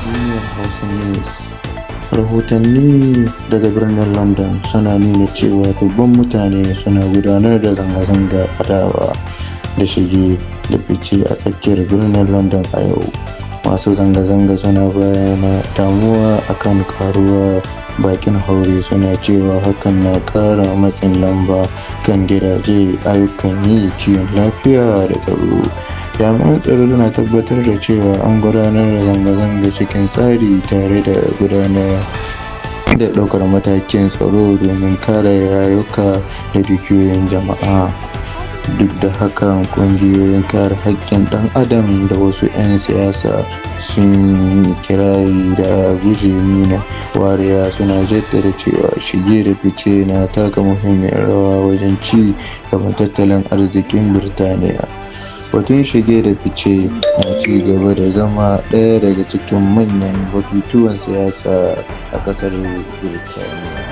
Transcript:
Duniyar Hausa News. Rahotanni daga birnin London suna nuna cewa dubban mutane suna gudanar da zanga-zangar adawa da shige da fice a tsakiyar birnin London a yau. Masu zanga-zanga suna bayyana damuwa akan karuwar bakin haure, suna cewa hakan na kara matsin lamba kan gidaje, ayyukan yi, kiwon lafiya da tsaro. Jami'an tsaro suna tabbatar da cewa an gudanar da zanga-zanga cikin tsari tare da gudanar da ɗaukar matakan tsaro domin kare rayuka da dukiyoyin jama'a. Duk da haka, ƙungiyoyin kare haƙƙin ɗan adam da wasu 'yan siyasa sun yi kirari da a guji nuna wariya, suna jaddada cewa shige da fice na taka muhimmiyar rawa wajen ci gaban tattalin arzikin Birtaniya. Batun shige da fice na ci gaba da zama ɗaya daga cikin manyan batutuwan siyasa a ƙasar Birtaniya.